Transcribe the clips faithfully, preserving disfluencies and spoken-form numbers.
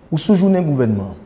Ou sou jounen gouvènman an.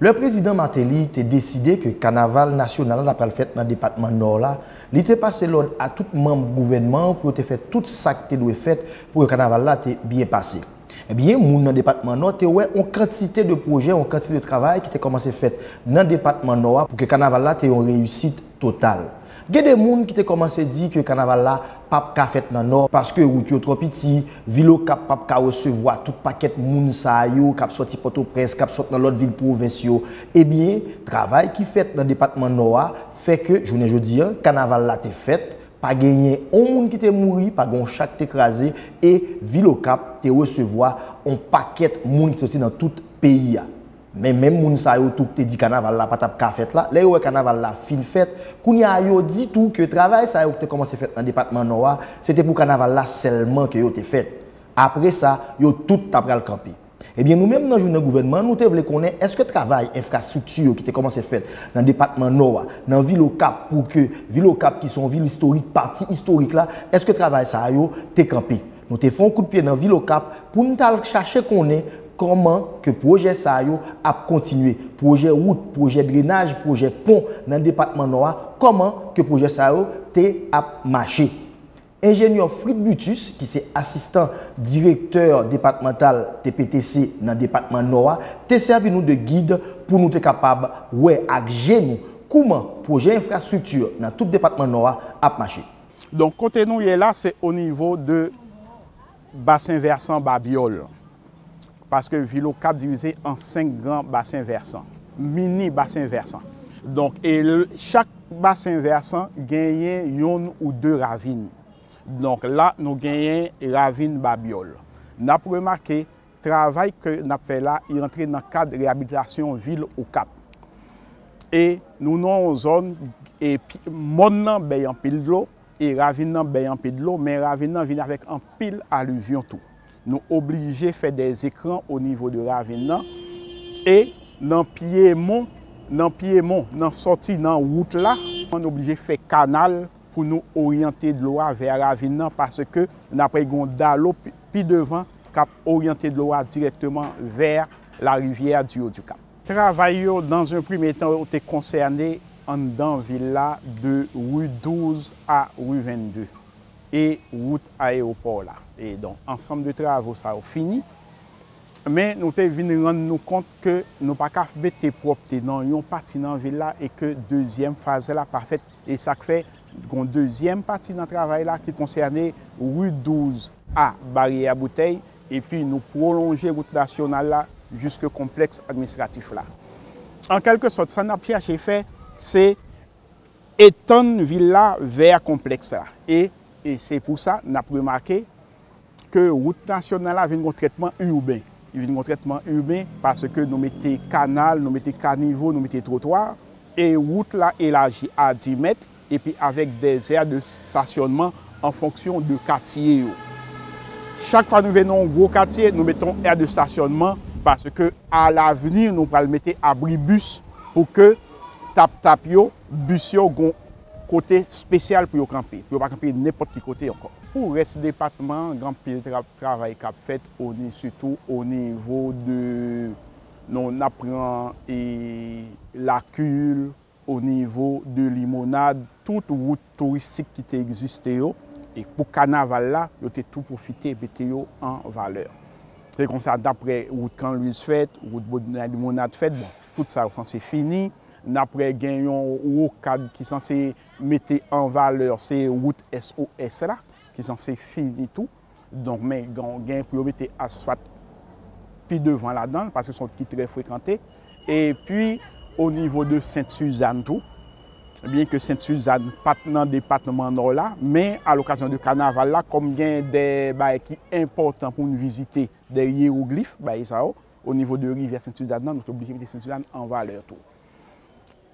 Lè Prezidan Martelly te deside ke kanaval nasyonal la pral fèt nan depatman Nò la, li te pase lòd a tout manm gouvènman an pou yo te fè tout sa k te dwe fèt pou ke kanaval la te byen pase. Ebyen, moun nan depatman Nò te wè yon kantite de pwojè, yon kantite de travay ki te kòmanse fèt nan depatman Nò a pou ke kanaval la te yon reyisit total. Gen de moun ki te kòmanse di ke kanaval la p ap ka fèt nan Nò paske wout yo twò piti, vil Okap p ap ka resevwa tout pakèt moun sa yo k ap sòti Pòtoprens, k ap sot nan lòt vil pwovens yo. Ebyen, travay ki fèt nan depatman Nò a fè ke, jounen jodi a, kanaval la te fèt, pa genyen yon moun ki te mouri, pa gen yon cha k te kraze, e vil Okap te resevwa yon pakèt moun ki soti nan tout peyi a. Men menm moun sa yo tou ki te di kanaval la pa t ap ka fèt la, lè yo wè kanaval la fin fèt, kounye a yo di tou ke travay sa yo ki te kòmanse fèt nan depatman Nò a, se te pou kanaval la sèlman ke yo te fèt. Apre sa, yo tout ta pral kanpe. Ebyen, nou menm nan jounen gouvènman an, nou te vle konnen èske travay enfrastrikti yo ki te kòmanse fèt nan depatman Nò a, nan vil Okap, pou ke vil Okap ki se yon vil istorik, pati istorik la, èske travay sa yo te kanpe? Nou te fè yon kout pye nan vil Okap pou n t al chache konnen kòman ke pwojè sa yo ap kontinye. Pwojè wout, pwojè drenaj, pwojè pon nan depatman Nò a, kòman ke pwojè sa yo te ap mache. Enjenyè Fritz Butus, ki se asistan direktè depatmantal T P T C nan depatman Nò a, te sèvi nou de gid pou nou te kapab wè ak je nou kouman pwojè enfrastrikti nan tout depatman Nò a ap mache. Donk, kote nou ye la, se o nivo de basen vèsan Babyòl. Paske vil Okap divize an senk gran basen vèsan, mini basen vèsan. Donk, e l-, chak basen vèsan genyen yonn ou de ravin. Donk, la, nou genyen ravin Babyòl. N ap remake, travay ke n ap fè la, li rantre nan kad reyabilitasyon vil Okap. E nou nan yon zòn, e pi-, mòn nan bèy anpil dlo, e ravin nan bèy anpil dlo, men ravin nan vin avèk anpil alivyon tou. Nou oblije fè de ekran o nivo de ravin nan, e nan pye mon, nan pye mon, nan sòti nan wout la, nou oblije fè kanal pou nou oryante dlo a vè ravin nan, paske n ap gen yon dalo pi, pi devan k ap oryante dlo a dirèkteman vè larivyè Duo du Cap. Travay yo, dans un premier temps, yo te konsène anndan vil la de ri douz a ri vennde e wout ayewopò la. E donk, ansanm de travo sa yo fini. Men nou te vin rann nou kont ke nou pa ka mete pwòpte nan yon pati nan vil la e ke dezyèm faz la pa fèt. E sa k fè gon dezyèm pati nan travay la ki konsène ri douz a Baryè Boutèy, epi nou pwolonje wout nasyonal la jiske konplèks administratif la. An kèlke sòt, sa n ap chache fè, se etann vil la vè konplèks la. E, e se pou sa, n ap remake ke wout nasyonal la vin gon trètman iben. Li vin gon trètman iben paske nou mete kanal, nou mete kanivo, nou mete twotwa, e wout la elaji a dis mèt, epi avèk de aire de stasyònman an fonksyon de katye yo. Chak fwa nou vin nan yon gwo katye, nou mete yon aire de stasyònman, paske alavni, nou pral mete abribis pou ke tap-tap yo, bis yo, gon kote espesyal pou yo kanpe, pou yo pa kanpe nenpòt ki kote ankò. Pou rès depatman an, gen anpil tra-, travay k ap fèt o ni-, sitou o nivo de, nou, n ap pran, e, Lakil, o nivo de Limonad, tout wout touristik ki te egziste yo, e pou kanaval la, yo te tou pwofite mete yo an valè. Se konsa, daprè wout Kan Lwiz fèt, wout Bòdnay Limonad fèt, bon, tout sa yo sanse fini. N ap wè gen yon wokad ki sanse mete an valè, se wout S O S la, ki sanse fini tou. Donk, men gen, gen pou yo mete asfalt pi devan ladan l, paske se yon wout ki trè frekante. Epi, o nivo de Sent Sizàn tou, byen ke Sent Sizàn pa t nan depatman Nò la, men a lokazyon de kanaval la, kòm gen de bagay ki enpòtan pou n vizite, de yewoglif, bagay sa yo, o nivo de rivyè Sent Sizàn nan, nou te oblije mete Sent Sizàn an valè tou.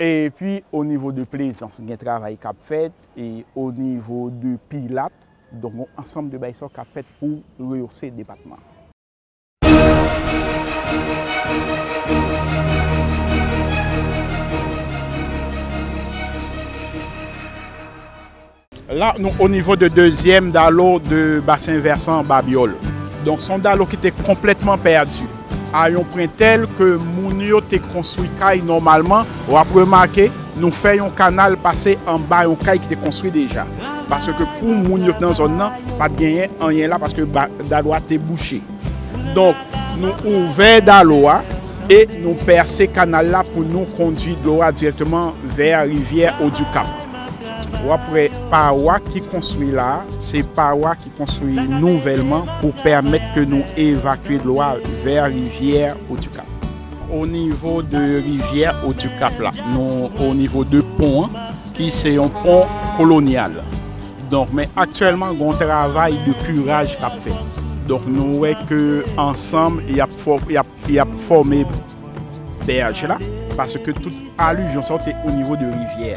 Epi, o nivo de Plezans, gen travay k ap fèt, e o nivo de Pilat, donk, yon ansanm de bagay sa yo k ap fèt pou reyose depatman an. La, nou o nivo de dezyèm dalo de basen vèsan Babyòl. Donk, se yon dalo ki te konplètman pèdi. a yon pwen tèl ke moun yo te konstwi kay nòmalman, w ap remake, nou fè yon kanal pase anba yon kay ki te konstwi deja. Paske pou moun yo nan zòn nan, pa t genyen anyen la paske ba, dalo a te bouche. Donk, nou ouvè dalo a e nou pèse kanal la pou nou kondui dlo a dirèkteman vè rivyè Odikap. W ap wè pawa ki konstwi la, se pawa ki konstwi nouvèlman pou pèmèt ke nou evakye dlo a vè rivyè Odikap. O nivo de rivyè Odikap la, nou o nivo de pon an, ki se yon pon kolonyal. Donk, men aktyèlman, gen yon travay de kiraj k ap fèt. Donk, nou wè ke ansanm, y ap fò-, y ap, y ap fòme bèj la, paske tout alivyon sa yo te o nivo de rivyè.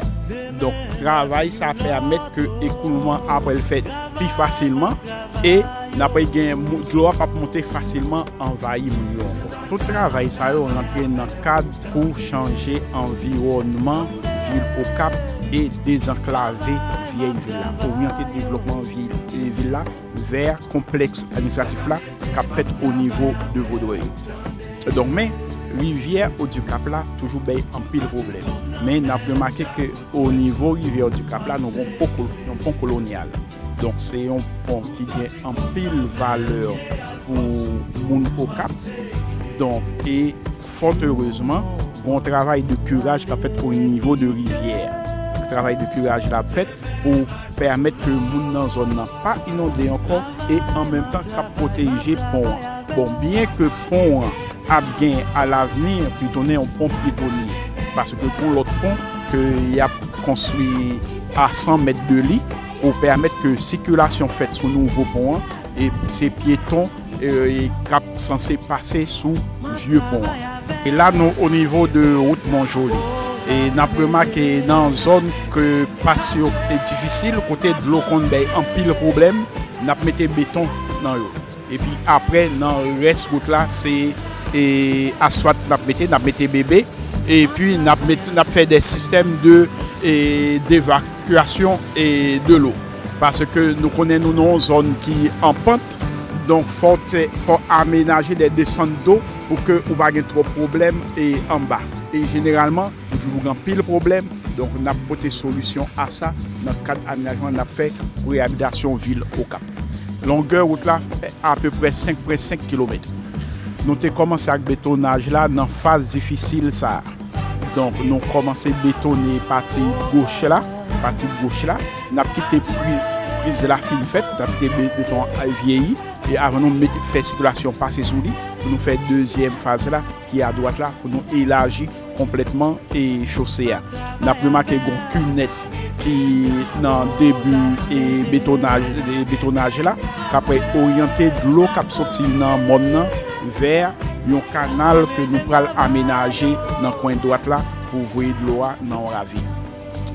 Donk, travay sa pèmèt ke ekoulman apre l fèt pi fasilman e n ap gen mou-, dlo a p ap monte fasilman anvayi moun yo ankò. Tout travay sa yo rantre nan kad pou chanje anviwònman vil Okap e dezanklave vyèy vil la, oryante devlopman vil, vil la vè konplèks administratif la k ap fèt o nivo de Vodrèy yo. Donk, men, rivyè Odikap la toujou bay anpil pwoblèm. Men, n ap remake ke o nivo rivyè Odikap la, nou gen yon pon kol-, yon pon kolonyal. Donk, se yon pon ki gen anpil valè pou moun Okap. Donk, e fòt erezman, gen yon travay de kiraj k ap fèt o nivo de rivyè. Travay de kiraj la ap fèt pou pèmèt ke moun nan zòn nan pa inonde ankò e an menm tan k ap pwoteje pon an. Bon, byen ke pon an ap gen alavni pou tounen yon pon pyetonye, paske gen lòt pon ke y ap konstwi a san mèt de li pou pèmèt ke sikilasyon fèt sou nouvo pon an, e se pyeton, e, e k ap sanse pase sou vye pon an. E la, nou o nivo de wout Mont Joli. E n ap remake nan zòn ke pas yo difisil, kote dlo konn bay anpil pwoblèm, n ap mete beton nan yo. Epi apre, nan rès wout la, se, e, asfalt n ap mete, n ap mete bebe. Epi n ap met, n ap fè de sistèm de, e, devakyasyon, e, de lo. Paske nou konnen nou nan yon zòn ki an pant, donk fò te, fò amenaje de desann do pou ke ou pa gen twòp pwoblèm e anba. E jeneralman, nou toujou gen anpil pwoblèm, donk n ap pote solisyon a sa nan kad amenajman n ap fè pou reyabilitasyon vil Okap. Longè wout la apeprè senk pwen senk kilomèt. Nou te kòmanse ak betonaj la nan faz difisil sa a. Donk, nou kòmanse betone pati goch la, pati goch la. N ap kite priz, priz la fin fèt, n ap kite be-, beton an vyeyi, e avan nou met, fè sikilasyon pase sou li, pou nou fè dezyèm faz la, ki adwat la, pou nou elaji konplètman e chose a. N ap remake gon kinèt ki nan debi e betonaj, e betonaj la, k ap oryante dlo k ap soti nan mòn nan vè yon kanal ke nou pral amenaje nan kwen dwat la pou voye dlo a nan yon ravin.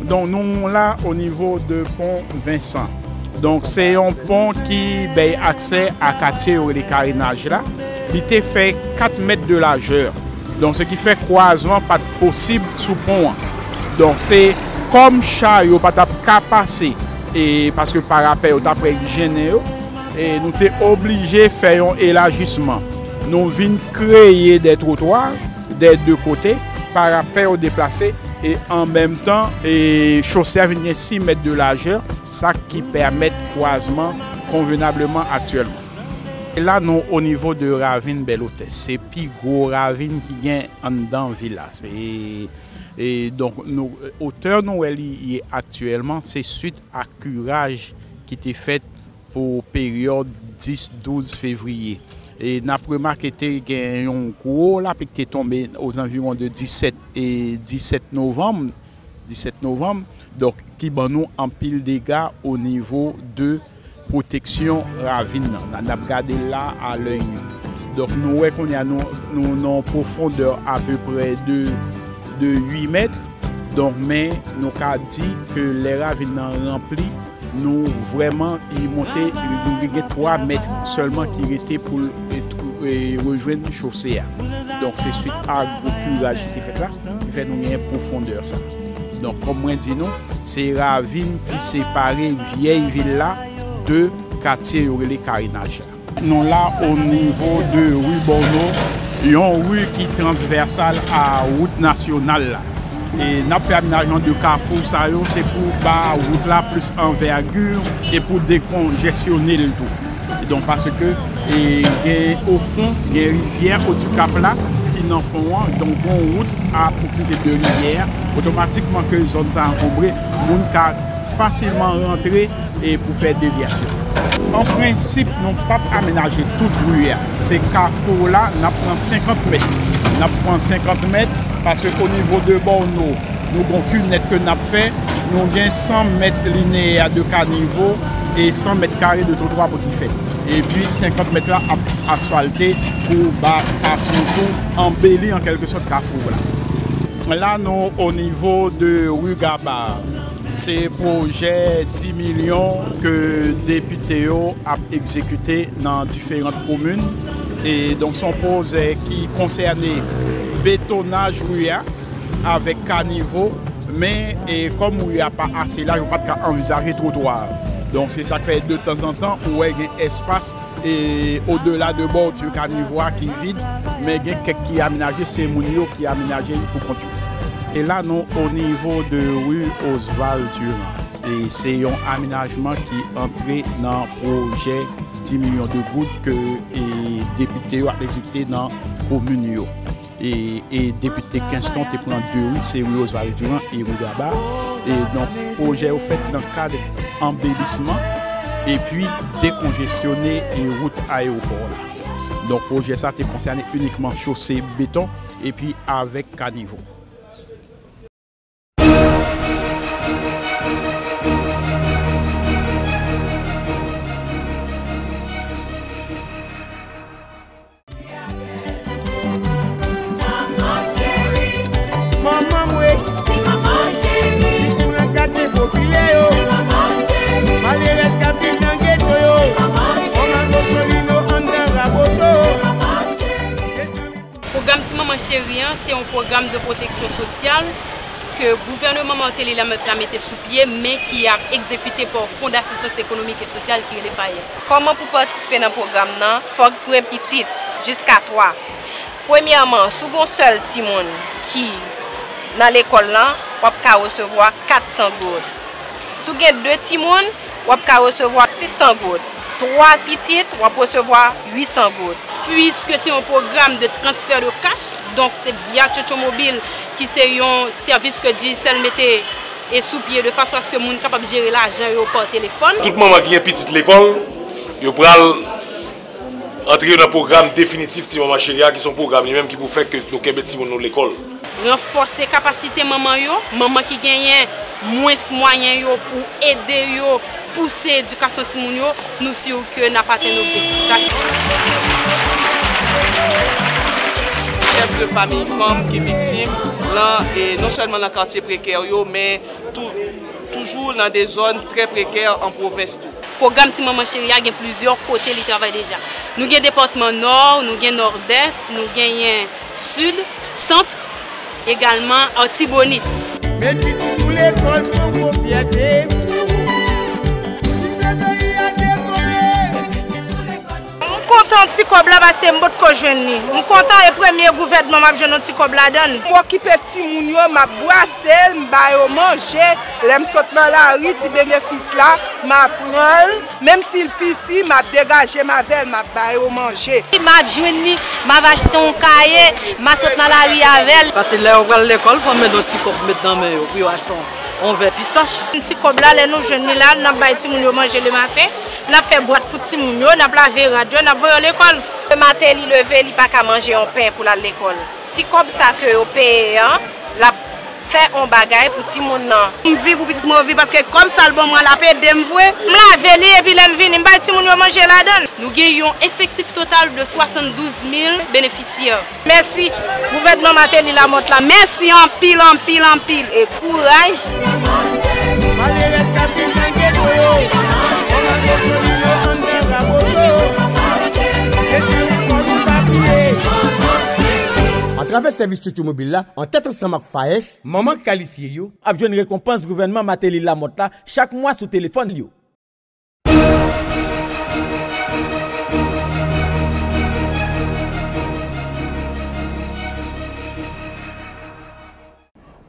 Donk, nou la o nivo de pon Vensan. Donk, se yon pon ki bay aksè a katye yo rele Karenaj la. Li te fè kat mèt de lajè. Donk, se ki fè kwazman pa t posib sou pon an. Donk, se kòm cha yo pa t ap ka pase, e paske parapè yo t ap jennen yo, e nou te oblije fè yon elajisman. Nou vin kreye de twotwa de de kote, parapè yo deplase, e an menm tan, e chose a vin gen sis mèt de lajè, sa ki pèmèt kwazman konvenableman aktyèlman. E la, nou o nivo de ravin Bèlotè. Se pi gwo ravin ki gen anndan vil la. Se, e donk, nou, otè nou wè li ye aktyèlman, se swit a kiraj ki te fèt pou peryòd dis, douz fevriye. E n ap remake te gen yon gwo lapli ki te tonbe ozanviwon de disèt e disèt novanm, disèt novanm, donk, ki ban nou anpil dega o nivo de pwoteksyon ravin nan. N ap gade la a lèy nou. Donk, nou wè kounye a nou, nou nan pwofondè apeprè de, de uit mèt. Donk, men nou ka di ke lè ravin nan ranpli, nou vrèman, li monte, nou gen twa mèt sèlman ki rete pou l, e, twou-, e, rejwenn chose a. Donk, se swit a gwo kiraj ki te fèt la, ki fè nou gen pwofondè sa. Donk, kòm mwen di nou, se ravin ki separe vyèy vil la de katye yo rele Karenaj la. Nou la o nivo de ri Bòno, Yon ri ki transvèsal a wout nasyonal la. E n ap fè amenajman de kafou sa yo, se pou ba wout la plis anvègi e pou dekonjesyone l tou. Donk, paske, e, gen o fon, gen rivyè Otikap la ki nan fon an, donk, gon wout a pwoksimite de rivyè a, otomatikman ke zòn sa ankonbre, moun ka fasilman rantre e pou fè devyasyon. An prensip, nou p ap amenaje tout ri a. Se kafou la, n ap pran senkant mèt. N ap pran senkant mèt, paske o nivo de Bòno, nou gon kinèt ke n ap fè, nou gen san mèt lineyè de kanivo e san mèt kare de twotwa pou ki fèt. Epi senkant mèt la ap asfalte pou ba kafou tou, anbeli an kèlke sòt kafou la. La nou o nivo de ri Gaba. Se pwojè dis milyon ke depite yo ap egzekite nan diferan komin. E donk, se yon pwojè ki konsène betonaj ri a avèk kanivo, men, e, kòm ri a pa ase laj, yo pa t ka anvizaje twotwa. Donk, se sa k fè de tanzantan ou wè gen espas e odela de bòti kanivo a ki vid, men gen kèk ki amenaje, se moun yo ki amenaje pou kont yo. E la, nou o nivo de ri Oswald Durand. E se yon amenajman ki antre nan pwojè dis milyon de goud ke, e, depite yo ap egzekite nan komin yo. E, e depite Kenston te pran de ri, se ri Oswald Durand e ri Gaba. E donk, pwojè yo fèt nan kad anbelisman epi dekonjesyone e wout ayewopò la. Donk, pwojè sa te konsène inikman chose beton epi avèk kanivo. Manman mwen, si kouran gate popilè yo, malerèz k ap viv nan geto yo, kòman Bosolino anndan Raboto. Pwogram Ti Manman Cheri an se yon pwogram de pwoteksyon sosyal ke gouvènman Martelly Lamothe la mete sou pye, men ki ap egzekite pa Fon d'Asistans Ekonomik e Sosyal ki rele FAES. Kòman pou patisipe nan pwogram nan? Fòk gen pitit, jiska twa. Premyèman, si w gen yon sèl timoun ki nan lekòl lan, w ap ka resevwa kat san goud. Si w gen de timoun, w ap ka resevwa sis san goud. Twa pitit, w ap resevwa uit san goud. Puiske se yon pwogram de transfè de kach, donk se via Tchotcho Mobil, ki se yon sèvis ke Digicel mete e sou pye de fason aske moun kapab jere lajan yo pa telefòn. Tout manman ki gen pitit lekòl, yo pral antre yo nan pwogram definitif Ti Manman Cheri a, ki se yon pwogram li menm ki pou fè ke nou kenbe timoun nou lekòl. Ranfòse kapasite manman yo, manman ki genyen mwens mwayen yo pou ede yo pouse edikasyon timoun yo, nou si ke n ap atenn objektif sa. Chèf de fanmi fanm ki viktim lan, e non sèlman nan katye prekè yo, men tou-, toujou nan de zòn trè prekè an pwovens tou. Pwogram Ti Manman Cheri a gen plizyè kote li travay deja. Nou gen depatman Nò, nou gen Nòdès, nou genyen Sid, Sant, egalman Atibonit. Met pitit ou lekòl se yon gwo fyète pou ou. Kite peyi a dekonbe. M kontan ti kòb la pase m potko jwenn li. M kontan e premye gouvènman m ap jwenn yon ti kòb ladan l. M okipe timoun yo, m ap bwase l, m ba yo manje. Lè m sot nan lari, ti benefis la, m ap pran l. Menm si l piti, m ap degaje m avè l, m ap ba yo manje. M ap jwenn li, m ap achte yon kaye, m ap sot nan lari avè l. Paske lè yo pral lekòl, fò m mete yon ti kòb met nan men yo pou yo achte yon, yon vè pistach. Ti kòb la, lè nou jwenn li la, n ap bay timoun yo manje lematen, n ap fè bwat pou timoun yo, n ap lave rad yo, n ap voye yo lekòl. Lè maten li leve, li pa ka manje yon pen pou l al lekòl. Ti kòb sa ke yo peye an, l ap fè yon bagay pou timoun nan. M viv pou pitit mwen yo viv, paske kòb sa l ban mwen, l ap ede m vre. M lave li, epi lè m vini, m bay timoun yo manje ladan l. Nou gen yon efektif total de swasanndouz mil benefisyè. Mèsi, gouvènman Martelly Lamothe la. Mèsi anpil, anpil, anpil. E kouraj. Malerèz k ap viv nan geto yo, kòman Bosolino anndan Raboto, e si ou kò nou pa pile. Atravè sèvis Tchotcho Mobil la, an tèt ansanm ak FAES, manman kalifye yo ap jwenn rekonpans gouvènman Martelly Lamothe la chak mwa sou telefòn yo.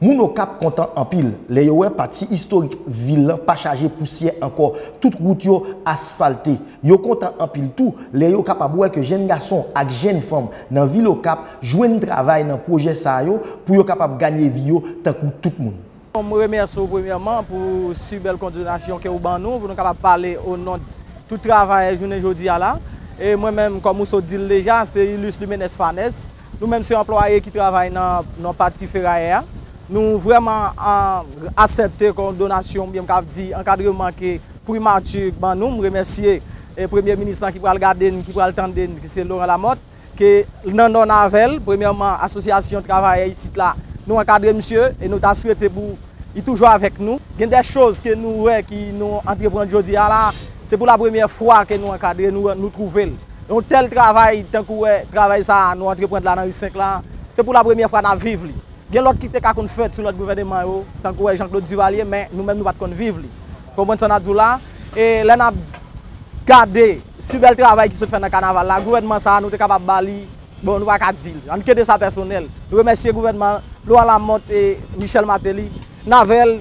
Moun Okap kontan anpil lè yo wè pati istorik vil lan pa chaje pousyè ankò, tout wout yo asfalte. Yo kontan anpil tou lè yo kapab wè ke jenn gason ak jenn fanm nan vil Okap jwenn travay nan pwojè sa yo pou yo kapab ganye vi yo tankou tout moun. M remèsye w premyèman pou si bèl kondonasyon ke w ban nou, pou nou kapab pale o non tout travayè jounen jodi a la. E mwen menm, kòm ou sot di l deja, se Ilus Lumenes Fanes. Nou menm se anplwaye ki travay nan, nan pati ferayè a. Nou vrèman an, aksepte kondonasyon oubyen m ka di ankadreman ke primati ban nou. M remèsye e premye minis lan ki pral gade n, ki pral tande n, ki se Laurent Lamothe, ke nan non avè l, premyèman asosyasyon travayè isit la, nou ankadre misye e nou ta swete pou li toujou avèk nou. Gen de choz ke nou wè ki nou antreprann jodi a la, se pou la premyè fwa ke nou ankadre, nou, nou twouve l. Yon tèl travay, tankou wè travay sa a nou antreprann la nan ri senk la, se pou la premyè fwa n ap viv li. Gen lòt ki te ka konn fèt sou lòt gouvèneman yo, tankou wè Jean Claude Duvalier, men nou menm nou pa t konn viv li. Konprann sa n ap di w la? E lè n ap gade si bèl travay ki sot fèt nan kanaval la, gouvènman sa a nou te kapab ba li, bon, nou pa ka di l. Ann kite sa pèsonèl. Nou remèsye gouvènman Laurent Lamothe e Michel Martelly, n avè l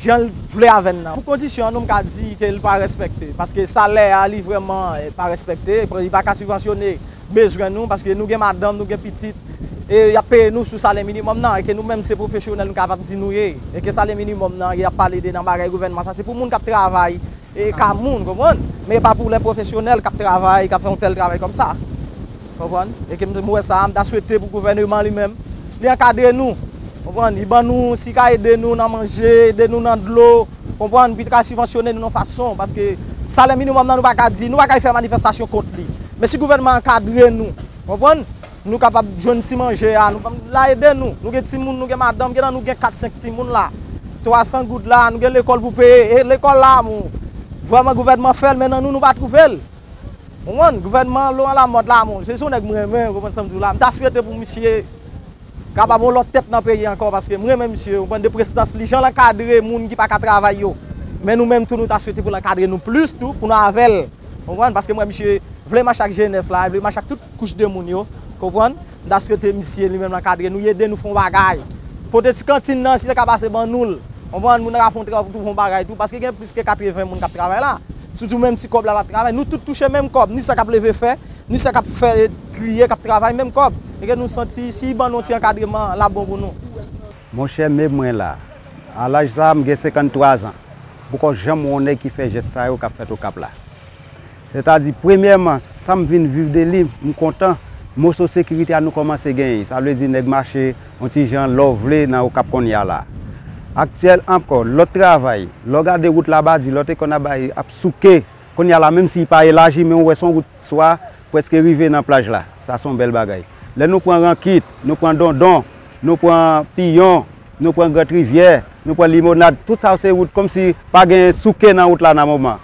jan l vle avè n nan. Pou kondisyon an, nou m ka di ke l pa respekte, paske salè a li vrèman eh, pa respekte, li pa ka sibvansyone bezwen nou, paske nou gen madanm, nou gen pitit, e y ap peye nou sou salè minimòm nan, e ke nou menm se pwofesyonèl nou kapab di nou ye, e ke salè minimòm nan, y ap pale de nan bagay gouvènman sa, se pou moun k ap travay, e ka moun, konprann? Men e pa pou lè pwofesyonèl k ap travay, k ap fè yon tèl travay kòm sa. Konprann? E ke m wè sa, m ta swete pou gouvèneman li menm, li ankadre nou. Konprann? Li ban nou, si ka ede nou nan manje, ede nou nan dlo, konprann? Pi ta ka sibvansyone nou nan fason, paske salè minimòm nan nou pa ka di, nou pa ka fè manifestasyon kont li. Men si gouvènman ankadre nou, konprann? Nou kapab jwenn ti manje a, nou la ede nou. Nou gen timoun, nou gen madanm, gen nan nou gen kat senk timoun la. Twa san goud la, nou gen lekòl pou peye, e lekòl la, bon, vrèman gouvènman fè l, men nan nou, nou pa twouve l. Konprann? Gouvènman Laurent Lamothe la, bon, se yon nèg m renmen, ou konprann sa m di w la. M ta swete pou misye kapab yon lòt tèt nan peyi ankò, paske m renmen misye, ou konprann, de prestans li, jan l ankadre moun ki pa ka travay yo. Men nou menm tou, nou ta swete pou l ankadre nou plis tou, pou nou avè l. Ou konprann? Paske m wè misye vle mache ak jenès la, vle mache ak tout kouch de moun yo. Konprann? M ta swete misye li menm l ankadre nou, li ede nou fè yon bagay. Pote ti kantin nan, si te ka pase ban nou l. Konprann? Moun nan ka fè yon travay pou twouve yon bagay tou, paske gen plis ke katreven moun k ap travay la. Sitou menm ti kòb la l ap travay. Nou tout touche menm kòb, ni sa k ap leve fè, ni sa k ap fè triye, k ap travay menm kòb. E ke nou santi, si ban nou yon ti ankadreman, l ap bon pou nou. Monchè, men mwen la. A laj sa a, m gen senkanntwa zan. M poko janm wè yon nèg ki fè jès sa yo k ap fèt Okap la. Sètadi, premyèman, sa m vin viv de li, m kontan. Moso sekirite a nou kòmanse genyen. Sa vle di nèg mache yon ti jan lè w vle nan Okap kounye a la. Aktyèl ankò, lòt travay, lè w gade wout Labadi, lè w te konn ap bay, ap souke, kounye a la, menm si l pa elaji, men w wè se yon wout swa prèske rive nan plaj la. Sa se yon bèl bagay. Lè nou pran Rankit, nou pran Dondon, nou pran Piyon, nou pran Grant Rivyè, nou pran Limonad, tout sa yo se wout kòmsi pa gen souke nan wout la nan moman.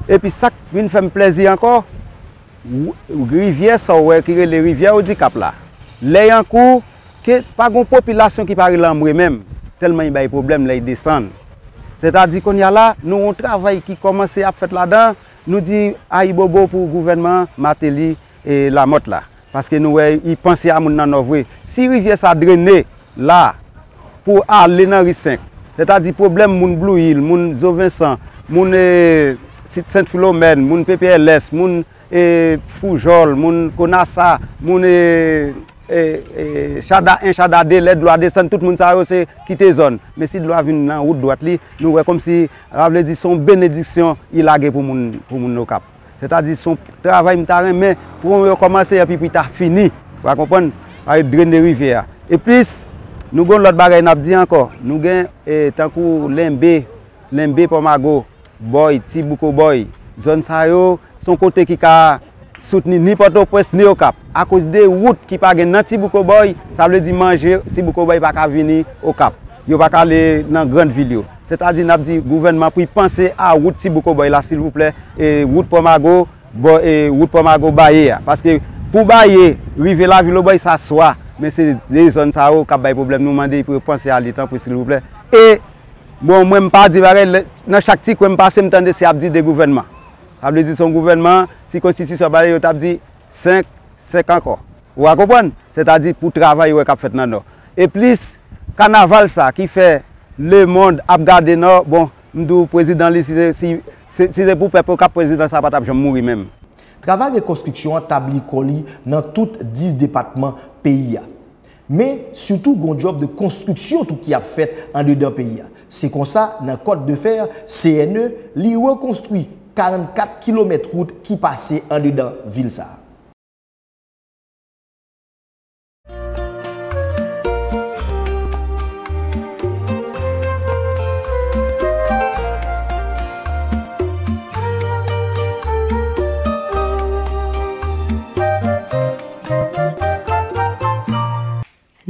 Epi sa k vin fè m plèzi ankò, rivyè sa w wè ki rele rivyè Odikap la, lè y an kou, ke pa gen yon popilasyon ki pa rele anmwe menm, tèlman y bay pwoblèm lè y desann. Sètadi kounye a la, nou yon travay ki kòmanse ap fèt ladan, nou di ayibobo pou gouvènman Martelly e Lamothe la, paske nou wè y panse a moun nan Nò vre. Si rivyè sa drene la pou ale nan ri senk, sètadi pwoblèm moun Blue Hill, moun Zo Vensan, moun e, Sit Sent Filomèn, moun P P L S, moun e, Foujòl, moun Konasa, moun e, e, e, Chada en, Chada de, lè dlo a desann, tout moun sa yo se kite zòn. Men si dlo a vin nan wout dwat li, nou wè kòmsi, sa vle di se yon benediksyon li lage pou moun, pou moun Okap. Sètadi se yon travay m ta renmen pou yo kòmanse epi pou ta fini. Ou a konprann? Pale drene rivyè a. E plis, nou gen yon lòt bagay n ap di ankò. Nou gen e, tankou Lenbe, Lenbe Pòmago, Bòy, Ti Bouko Bòy. Zòn sa yo se yon kote ki ka soutni ni Pòtoprens ni Okap. Akoz de wout ki pa gen nan Ti Bouko Bòy, sa vle di manje Ti Bouko Bòy pa ka vini Okap. Yo pa ka ale nan grann vil yo. Sètadi n ap di gouvènman pou y panse a wout Ti Bouko Bòy la silvouplè, e wout Pòmago, bò, e wout Pòmago Baye a. Paske pou Baye rive Lavil Obòy sa swa, men se de zòn sa yo k ap bay pwoblèm, nou mande pou yo panse a li tanpri silvouplè. E bon, mwen m pa di bagay, lè, nan chak ti kwen m pase m tande se ap di de gouvènman. Sa vle di se yon gouvènman, si konstitisyon pale yo t ap di senk, senk ankò. Ou a konprann? Sètadi pou travay yo wè k ap fèt nan Nò. E plis, kanaval sa ki fè lemonn ap gade n, bon, m di w prezidan li, si se, si, si se pou pèp yo k ap prezidan, sa pa t ap janm mouri menm. Travay rekonstriksyon an tabli kò li nan tout dis depatman peyi a. Men, sitou gen yon djòb de konstriksyon tou ki ap fèt andedan peyi a. Se konsa, nan Côte de Fer, C N E, li rekonstwi karannkat kilomèt wout ki pase andedan vil sa a.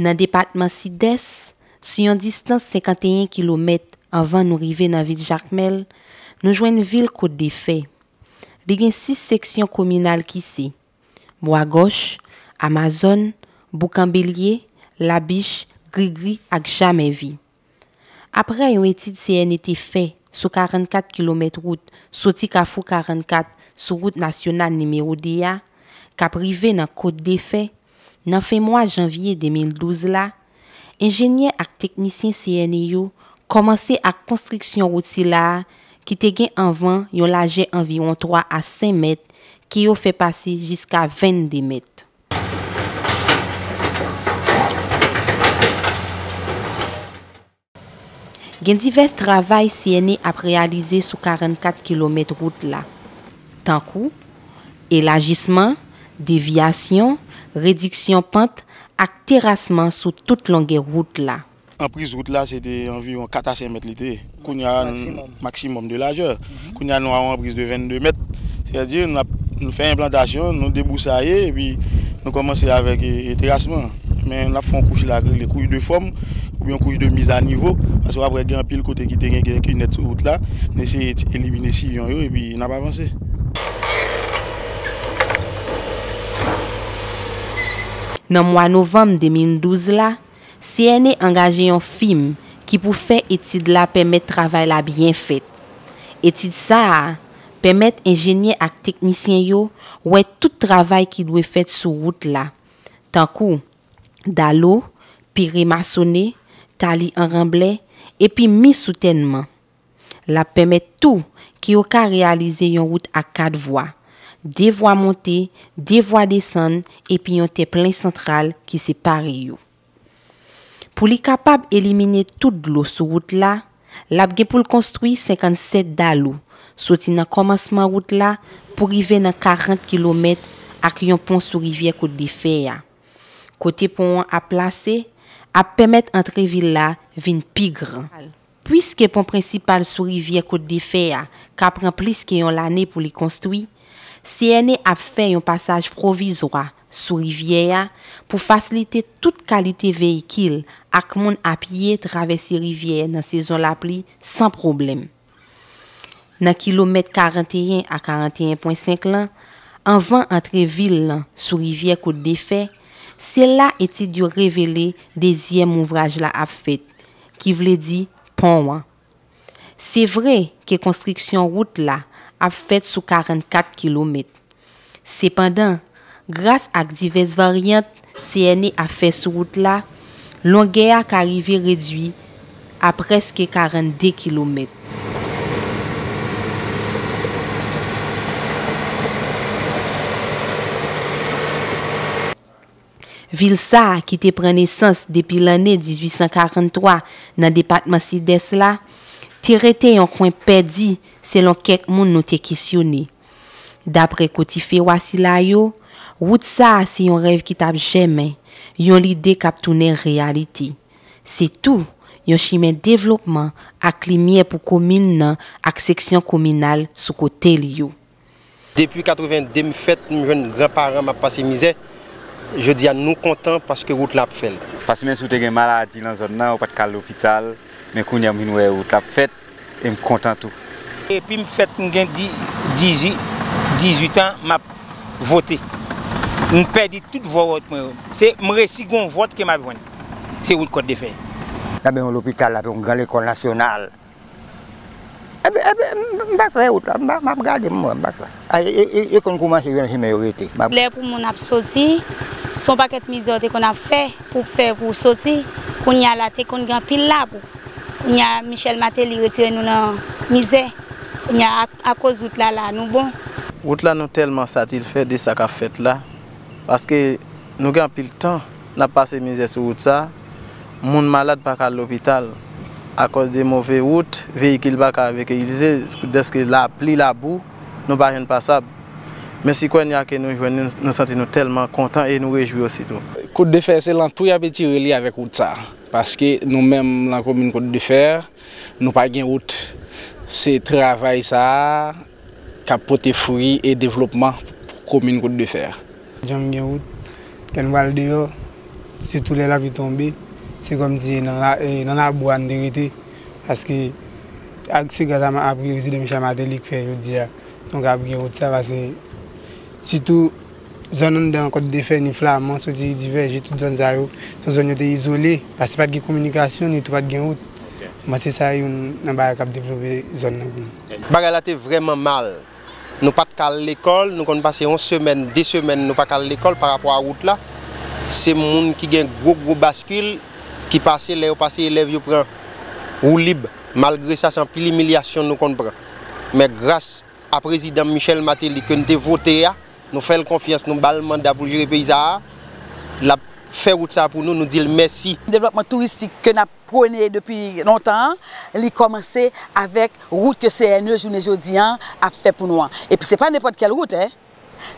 Nan depatman Sidès, sou yon distans senkanteyen kilomèt anvan nou rive nan vil Jakmèl, nou jwenn vil Kot de Fè. Li gen sis seksyon kominal ki se Bwa Gòch, Amazòn, Boukanbelye, Labich, Grigri ak Jamèvi. Aprè yon etid C N E te fè sou karannkat kilomèt wout soti Kafou karannkat sou wout nasyonal nimewo de a, k ap rive nan Kot de Fè, nan fen mwa janvye de mil douz la, enjenyè ak teknisyen C N E yo kòmanse ak konstriksyon wout sila a ki te gen anvan yon lajè anviwon twa a senk mèt ke yo fè pase jiska vennde mèt. Gen divès travay C N E ap reyalize sou karannkat kilomèt wout la, tankou elajisman, devyasyon, rediksyon pant ak terasman sou tout longè wout la. Anpriz wout la, se te anviwon kat a senk mèt li te ye. Kounye a, maksimòm de lajè. Kounye a, nou a yon anpriz de vennde mèt. Sètadi, n ap, nou fè enplantasyon, nou debousaye, epi nou kòmanse avèk, e, e, terasman. Men n ap fè yon kouch la k rele kouch de fòm, oubyen yon kouch de miz a nivo, paske w ap wè gen anpil kote ki te gen kèk kinèt sou wout la, n eseye ti, elimine siyon yo, epi n ap avanse. Nan mwa novanm de mil douz la, C N E angaje yon fim ki pou fè etid la pèmèt travay la byen fèt. Etid sa a pèmèt enjenyè ak teknisyen yo wè tout travay ki dwe fèt sou wout la, tankou dalo, pire masone, tali an ranblè, epi mi soutènman. L ap pèmèt tou ke yo ka reyalize yon wout a kat vwa, de vwa monte, de vwa desann, epi yon tè plen santral ki separe yo. Pou li kapab elimine tout dlo sou wout la, l ap gen pou l konstwi senkannsèt dalo, soti nan kòmansman wout la pou rive nan karant kilomèt ak yon pon sou rivyè Kot de Fè a. Kote pon an ap plase ap pèmèt antre vil la vin pi gran. Piske pon prensipal sou rivyè Kot de Fè a ka pran plis ke yon lane pou li konstwi, C N E ap fè yon pasaj pwovizwa sou rivyè a pou fasilite tout kalite veyikil ak moun a pye travèse rivyè nan sezon lapli san pwoblèm. Nan kilomèt karanteyen a karanteyen pwen senk lan, anvan antre vil lan sou rivyè Kot de Fè, se la etid yo revele dezyèm ouvraj la ap fèt, ki vle di pon an. Se vre ke konstriksyon wout la ap fèt sou karannkat kilomèt. Sepandan, gras ak divès varyant C N E ap fè sou wout la, longè a ka rive redui a prèske karannde kilomèt. Vil sa a, ki te pran nesans depi lanne dizuit san karanntwa nan depatman Sidès la, te rete yon kwen pèdi, selon kèk moun nou te kesyone. Daprè Kotifewa sila yo, wout sa a se yon rèv ki t ap jèmen, yon lide k ap tounen reyalite. Se tou yon chimen devlopman ak limyè pou komin nan ak seksyon kominal sou kote l yo. Depi katrevenn de m fèt, m jwenn granparan m ap pase mizè. Jodi a, nou kontan paske wout la ap fè l. Paske menm si w te gen maladi nan zòn nan, ou pa t ka al lopital, men kounye a m vin wè wout la ap fèt, e m kontan tou. Epi m fèt, m gen di-, dizuit, dizuit an, m ap vote. M pèdi tout vòt mwen yo. Se, m resi gen yon vòt ke m ap jwenn. Se wout Kòt de Fè. N ap gen yon lopital, n ap gen yon gran lekòl nasyonal. Epi, epi, m, m pa kwè wout la, m pa, m ap gade, m wè, m pa kwè. A, e, e, e, e konn koumanse jwenn chimen yo rete. M ap Lè pou moun ap soti, se yon pakèt mizè yo te konn ap fè, pou fè, pou soti. Kounye a la, te konn gen anpil labou. Kounye a, Michel Martelly retire nou nan mizè. Kounye a, ak- akoz wout la la, nou bon. Wout la, nou tèlman satisfè de sa k ap fèt la, paske nou gen anpil tan n ap pase mizè sou wout sa. Moun malad pa ka al lopital akòz de move wout, veyikil pa ka veyikilize, dèske lapli, labou, nou pa jwenn pasab. Men sikwè nya ke nou jwenn, nou, nou santi nou tèlman kontan e nou rejwi osi tou. Kout de fè se lantou y ap etire li avèk wout sa a. Paske nou menm lan komin Kout de fè, nou pa gen wout. Se travay sa a k ap pote fwi e devlopman pou komin Kout de fè a. Janm gen wout, lè n pral deyò, sitou lè lapli tonbe, se kòmsi nan la, e, nan labou a n te rete. Paske ak, se gras a, a prezidan Michel Martelly k fè jodi a nou kapab gen wout sa, paske sitou zòn anndan Kòt de Fè, ni Flaman, soti Divèje, tout zòn sa yo, se yon zòn yo te izole, paske pa t gen kominikasyon, ni tou pa t gen wout. Mwen, se sa youn nan bagay k ap devlope zòn nan pou nou. Bagay la te vrèman mal. Nou pa t ka al lekòl, nou konn pase yon semèn, de semèn, nou pa ka al lekòl parapò a wout la. Se moun ki gen gwo, gwo baskil ki pase, lè yo pase, elèv yo pran woulib. Malgre sa, se anpil imilyasyon nou konn pran. Men gras a prezidan Michel Martelly ke n te vote a, nou fè l konfyans, nou ba l manda pou l jere peyi sa a, l ap fè wout sa a pou nou, nou di l mèsi. Devlòpman touristik ke n ap pwone depi lontan an, li kòmanse avèk wout ke C N E jounen jodi an ap fè pou nou an. Epi se pa nenpòt kèl wout, en.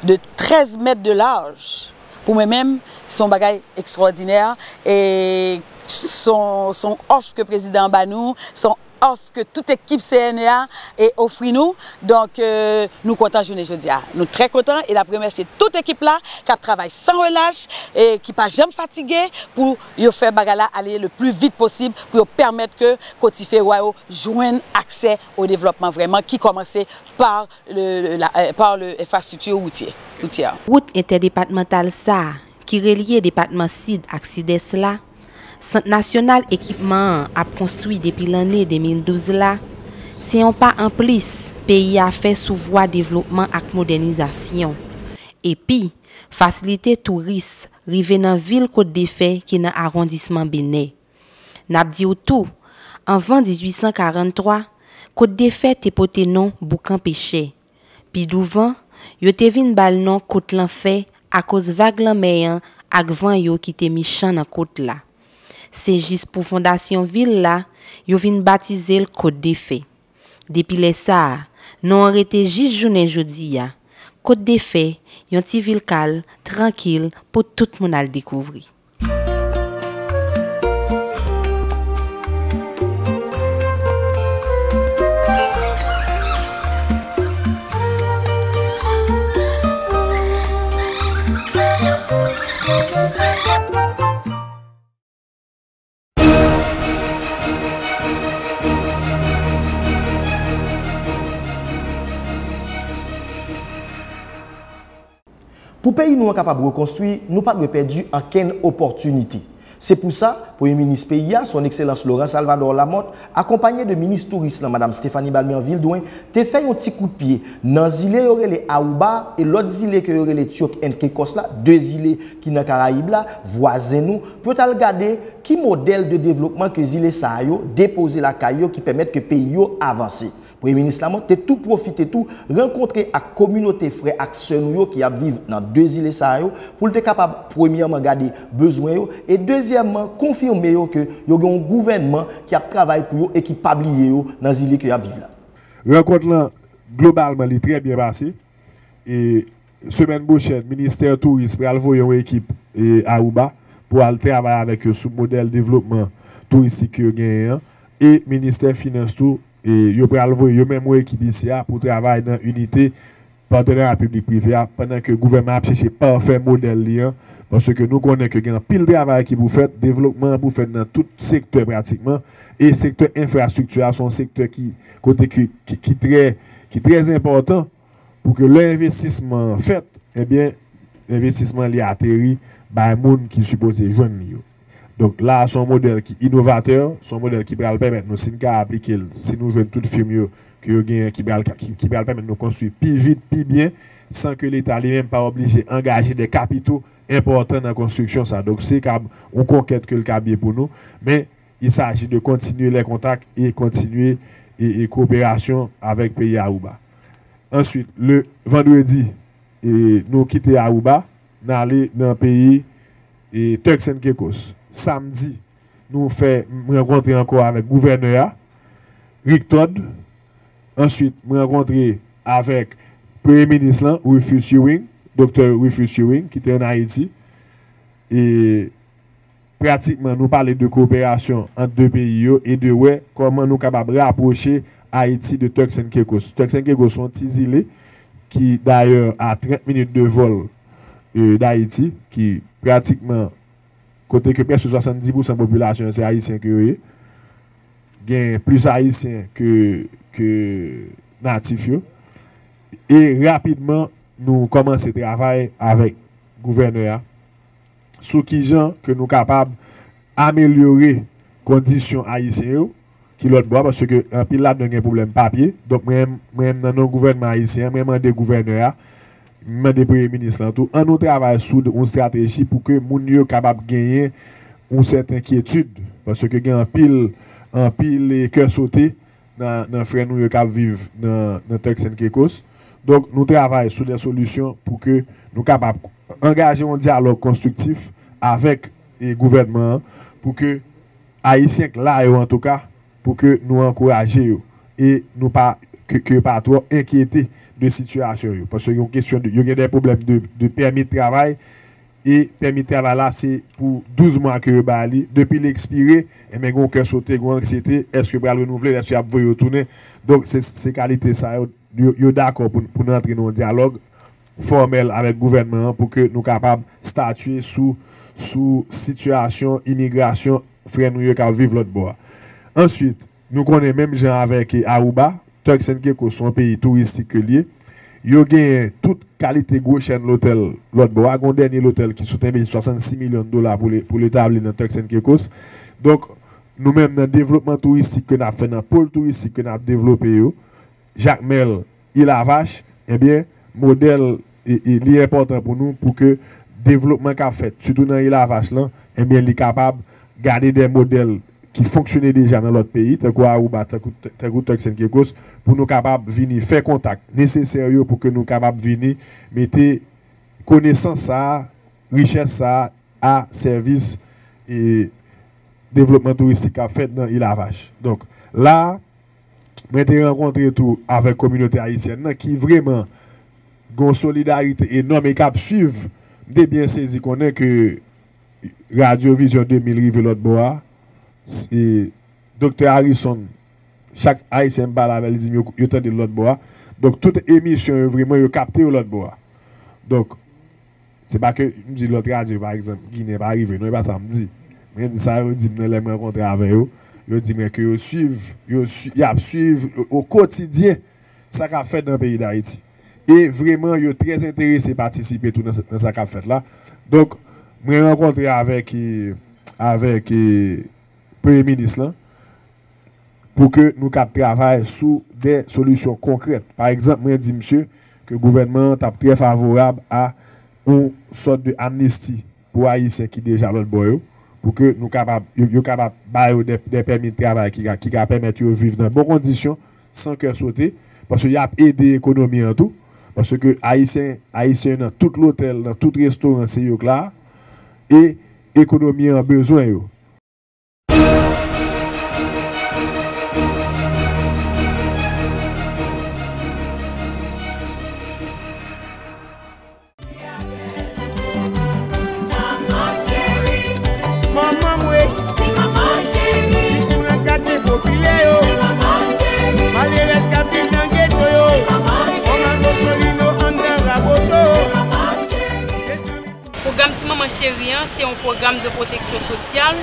De trèz mèt de laj. Pou mwen menm, se yon bagay ekstwòdinè e se yon, se yon òf ke prezidan an ba nou, se yon òf ke tout ekip C N E a e ofri nou. Donk, e, nou kontan jounen jodi a. Nou trè kontan e n ap remèsye tout ekip la k ap travay san relach e ki pa janm fatige pou yo fè bagay la ale le pli vit posib pou yo pèmèt ke kotifewa yo jwenn aksè o devlòpman vrèman ki kòmanse pa le, le, la, e, pa le enfrastrikti woutye, woutyè. Wout entèdepatmantal sa a, ki relye depatman Sid ak Sidès la, Sant Nasyonal Ekipman an ap konstwi depi lanne de mil douz la, se yon pa anplis peyi a fè sou vwa devlopman ak modènizasyon. Epi, fasilite touris rive nan vil Kot de Fè ki nan awondisman Benè. N ap di w tou, anvan dizuit san karanntwa, Kot de Fè te pote non Boukan Pechè. Pi douvan, yo te vin ba l non Kot Lanfè akoz vag lanmè an ak van yo ki te mechan nan kot la. Se jis pou fondasyon vil la, yo vin batize l Kot de Fè. Depi lè sa a, non an rete jis jounen jodi a. Kot de Fè, yon ti vil kal, trankil, pou tout moun al dekouvri. Pou peyi nou an kapab rekonstwi, nou pa dwe pèdi ankenn opòtinite. Se pou sa, Premye Minis peyi a, Son Ekselans Laurent Salvador Lamothe, akonpanye de Minis Touris lan, Madam Stéphanie Balmert Vildoin, te fè yon ti kout pye nan zile yo rele Aruba e lòt zile ke yo rele Turks and Caicos la, de zile ki nan Karayib la, vwazen nou, pou yo t al gade ki modèl de devlopman ke zile sa yo depoze lakay yo ki pèmèt ke peyi yo avanse. Premye Minis Lamothe te tou pwofite tou rankontre ak kominote frè ak sè nou yo ki ap viv nan de zile sa yo, pou l te kapab, premyèman, gade bezwen yo, e dezyèmman, konfime yo ke yo gen yon gouvènman ki ap travay pou yo e ki pa bliye yo nan zile ke y ap viv la. Rankont lan, globalman, li trè byen pase. E semèn pwochèn, ministè touris pral voye yon ekip, e, Aruba pou al travay avèk yo sou modèl devlopman touristik ke yo genyen an. E ministè finans tou, e, yo pral voye yo menm yon ekip isi a pou travay nan inite patenarya piblik prive a, pandan ke gouvènman ap chèche pafè modèl li an, paske nou konnen ke gen anpil travay ki pou fèt, devlopman an pou fèt nan tout sektè pratikman, e sektè enfrastrikti a se yon sektè ki, kote ki, ki, ki trè, ki trè enpòtan pou ke lè envestisman an fèt, ebyen, envestisman li ateri bay moun ki sipoze jwenn li yo. Donk, la a, se yon modèl ki inovatè, se yon modèl ki pral pèmèt nou, si n ka aplike l, si nou jwenn tout fim yo, ke yo genyen, ki pral, ki, ki pral pèmèt nou konstwi pi vit, pi byen, san ke Leta li menm pa oblije angaje de kapito enpòtan nan konstriksyon sa. Donk, se kab yon konkèt ke l kab ye pou nou, men il s'agit de continuer les contacts et continuer e, e koperasyon avèk peyi Aruba. Answit, le vandredi, e, nou kite Aruba, n ale nan peyi, e, Turks and Caicos. Samdi, nou fè, m rankontre ankò avèk gouvènè a, Rick Todd. Answit, m rankontre avèk premye minis lan, Rufus Ewing, doktè Rufus Ewing, ki te ann Ayiti. E pratikman, nou pale de koperasyon ant de peyi yo e de wè kòman nou kapab rapwoche Ayiti de Turks and Caicos. Turks and Caicos se yon ti zile ki, dayè, a trant minit de vòl, e, d Ayiti, ki pratikman kote ke prèske swasanndis pousan popilasyon an se Ayisyen ke yo ye. Gen plis Ayisyen ke, ke natif yo. E rapidman, nou kòmanse travay avèk gouvènè a sou kijan ke nou kapab amelyore kondisyon Ayisyen yo ki lòt bò a, paske anpil ladan yo gen pwoblèm papye. Donk, mwen, mwen, nan non gouvènman ayisyen an, mwen mande gouvènè a, m mande premye minis lan tou, ann nou travay sou yon estrateji pou ke moun yo kapab genyen yon sèten kyetid, paske gen anpil, anpil, e, kè sote nan, nan frè nou yo k ap viv nan, nan Turks and Caicos. Donk, nou travay sou de solisyon pou ke nou kapab angaje yon dyalòg konstriktif avèk, e, gouvènman an, pou ke Ayisyen k la yo, antouka, pou ke nou ankouraje yo e nou pa, ke, ke yo pa twò enkyete de sitiyasyon yo. Paske yon kesyon de, yo gen de pwoblèm de, de pèmi de travay, e pèmi de travay la, se pou douz mwa ke yo ba li. Depi l ekspire, enben, gen yon kè sote, gen yon anksyete, èske yo pral renouvle l, èske y ap voye yo tounen? Donk, se, se kalite sa yo, yo, yo dakò pou, pou n antre nan yon dyalòg fòmèl avèk gouvènman an pou ke nou kapab statye sou, sou sitiyasyon imigrasyon frè nou yo k ap viv lòt bò a. Answit, nou konnen menm jan avèk, e, Aruba, Turks and Caicos se yon peyi touristik ke l ye. Yo genyen tout kalite gwo chèn lotèl lòt bò a. Gen yon dènye lotèl ki sot envesti swasannsis milyon dola pou l, pou l etabli nan Turks and Caicos. Donk, nou menm nan devlopman touristik ke n ap fè, nan pòl touristik ke n ap devlope yo, Jakmèl, Ilavach, ebyen, modèl, e, e, li enpòtan pou nou pou ke devlopman k ap fèt, sitou nan Ilavach lan, ebyen, li kapab gade de modèl ki fonksyone deja nan lòt peyi, tankou Aruba, tankou, tankou Turks and Caicos, pou nou kapab vini fè kontak nesesè yo pou ke nou kapab vini mete konesans sa a, richès sa a, a sèvis, e, devlopman touristik k ap fèt nan Ilavach. Donk, la a, mwen te rankontre tou avèk kominote ayisyèn nan ki vrèman gen yon solidarite enòm e k ap swiv. M te byen sezi konnen ke Radyo Vizyon de mil rive lòt bò a. E Doktè Harrison, chak Ayisyen m pale avè l, li di m yo, yo tande l lòt bò a. Donk, tout emisyon yo, vrèman, yo kapte yo lòt bò a. Donk, se pa ke m di lòt radyo, pa egzanp, Ginen pa rive, non, e pa sa m di. Mwen di sa yo di m nan lè m rankontre avè yo. Yo di mwen ke yo swiv, yo swi-, y ap swiv o, o kotidyen sa k ap fèt nan peyi Dayiti. E vrèman, yo trè enterese patisipe tou nan, nan sa k ap fèt la. Donk, mwen rankontre avèk, e, avèk, e, premye minis lan pou ke nou kab travay sou de solisyon konkrèt. Pa egzanp, mwen di misye ke gouvènman an t ap trè favorab a yon sòt de amnisti pou Ayisyen ki deja lòt bò yo, pou ke nou kapab, yo, yo kapab ba yo de, de pèmi de travay ki ka, ki ka pèmèt yo viv nan bon kondisyon, san kè sote, paske y ap ede ekonomi an tou, paske Ayisyen, Ayisyen nan tout lotèl, nan tout restoran, se yo k la, e ekonomi an bezwen yo. Manman mwen, sitou nan katye popilè yo, malerèz k ap viv nan geto yo, kòman Osolino anndan Raboto. Pwogram Ti Manman Cheri an, se yon pwogram de pwoteksyon sosyal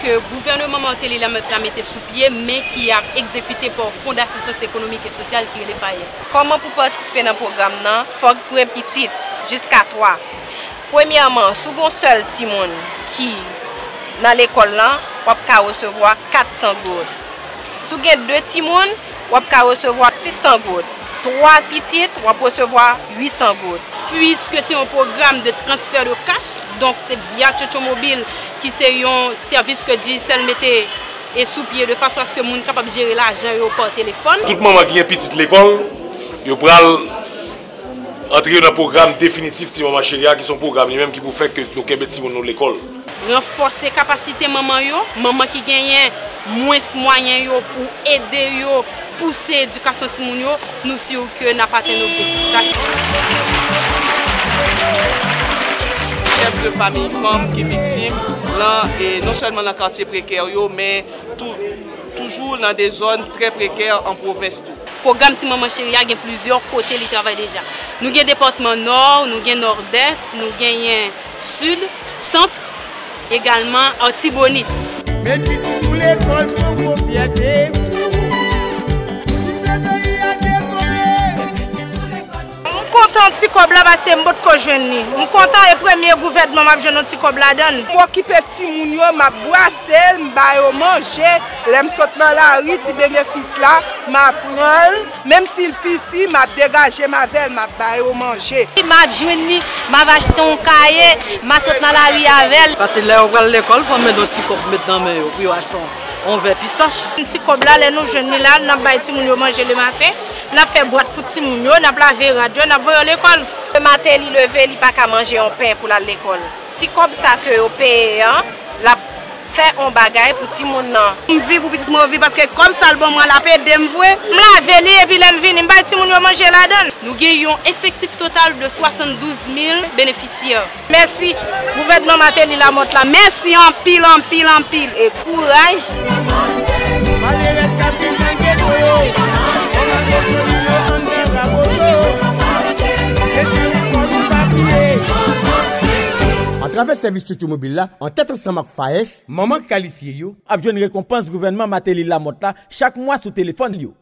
ke gouvènman Martelly Lamothe la mete sou pye, men ki ap egzekite pa Fonds d'Assistance Économique et Sociale ki rele FAES. Kòman pou patisipe nan pwogram nan? Fòk pran pitit, jiska twa. Premyèman, si w gen yon sèl timoun ki nan lekòl lan, w ap ka resevwa kat san goud. Si w gen de timoun, w ap ka resevwa sis san goud. Twa pitit, w ap resevwa uit san goud. Puiske se yon pwogram de transfè de kach, donk se via Tchotcho Mobil ki se yon sèvis ke Digicel mete e sou pye de fason aske moun kapab jere lajan yo pa telefòn. Tout manman ki gen pitit lekòl, yo pral antre yo nan pwogram definitif Ti Manman Cheri a, ki se yon pwogram li menm ki pou fè ke nou kenbe timoun nou lekòl. Ranfòse kapasite manman yo, manman ki genyen mwens mwayen yo pou ede yo pouse edikasyon timoun yo, nou si ke n ap atenn objektif sa. Chèf de fanmi fanm ki viktim lan, e non sèlman nan katye prekè yo, men tou, toujou nan de zòn trè prekè an pwovens tou. Pwogram Ti Manman Cheri a gen plizyè kote li travay deja. Nou gen depatman Nò, nou gen Nòdès, nou genyen Sid, Sant, egalman Atibonit. Met pitit ou lekòl, se yon gwo fyète pou ou. Kite peyi a devlope. M kontan ti kòb la paske m potko jwenn li. M kontan e premye gouvènman m ap jwenn yon ti kòb ladan l. M okipe timoun yo, m ap bwase l, m ba yo manje. Lè m sot nan lari, ti benefis la, m a pran l. Menm si l piti, m ap degaje m avè l, m ap ba yo manje. M ap jwenn li, m ap achte yon kaye, m a sot nan lari avè l. Paske lè yo pral lekòl, fò m mete yon ti kòb met nan men yo pou yo achte yon, yon vè pistach. Ti kòb la, lè nou jwenn li la, n ap bay timoun yo manje lematen, n ap fè bwat pou timoun yo, n ap lave rad yo, n ap voye yo lekòl. Lè maten li leve, li pa ka manje yon pen pou l al lekòl. Ti kòb sa ke yo peye an, l ap fè yon bagay pou timoun nan. M viv pou pitit mwen yo viv, paske kòb sa l ban mwen, l ap ede m vre. M lave li, epi lè m vini, m bay timoun yo manje ladan l. Nou gen yon efektif total de swasanndouz mil benefisyè. Mèsi, gouvènman Martelly Lamothe la. Mèsi anpil, anpil, anpil. E kouraj. Malerèz k ap viv nan geto yo, fò n al sou yo, ann fè raboto. E si ou fò nou pa bliye. Atravè sèvis Tchotcho Mobil la, an tèt ansanm ak FAES, manman kalifye yo ap jwenn rekonpans gouvènman Martelly Lamothe la chak mwa sou telefòn yo.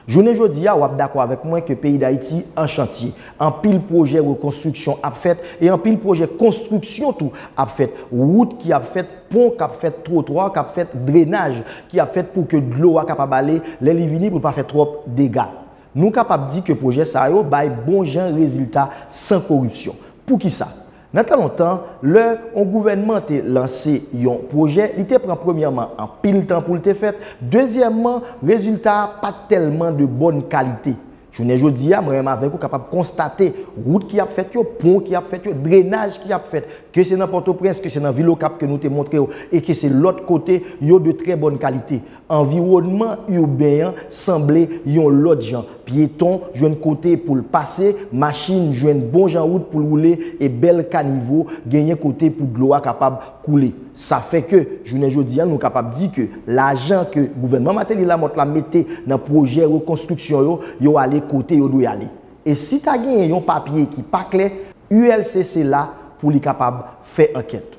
Jounen jodi a, w ap dakò avèk mwen ke peyi Dayiti an chantye. Anpil pwojè rekonstriksyon ap fèt e anpil pwojè konstriksyon tou ap fèt. Wout ki ap fèt, pon k ap fèt, twotwa k ap fèt, drenaj ki ap fèt pou ke dlo a kapab ale lè li vini pou l pa fè twòp dega. Nou kapab di ke pwojè sa yo bay bon jan rezilta san koripsyon. Poukisa? Nan tan lontan, lè yon gouvènman te lanse yon pwojè, li te pran premyèman anpil tan pou l te fèt, dezyèmman, rezilta a pa t tèlman de bòn kalite. Jounen jodi a, mwen menm avèk ou kapab konstate wout ki ap fèt yo, pon ki ap fèt yo, drenaj ki ap fèt, ke se nan Pòtoprens, ke se nan vil Okap ke nou te montre w, e ke se lòt kote, yo de trè bòn kalite. Anviwònman iben an sanble yon lòt jan. Pyeton jwenn kote pou l pase, machin jwenn bon jan wout pou l woule, e bèl kanivo genyen kote pou dlo a kapab koule. Sa fè ke, jounen jodi a, nou kapab di ke lajan ke gouvènman Martelly Lamothe la mete nan pwojè rekonstriksyon yo, yo ale kote yo dwe ale. E si ta genyen yon papye ki pa klè, U L C C la pou li kapab fè ankèt.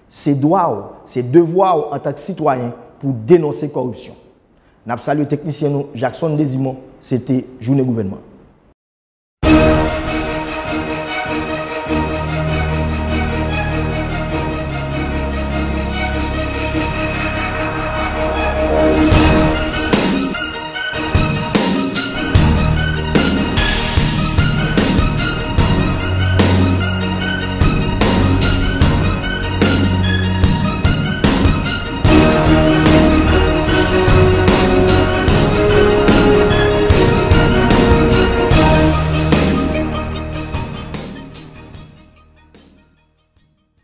Se dwa w, se devwa w antank sitwayen pou w denonse kòripsyon. N ap salye teknisyen nou, Jackson Desimond, se te Jounen Gouvènman.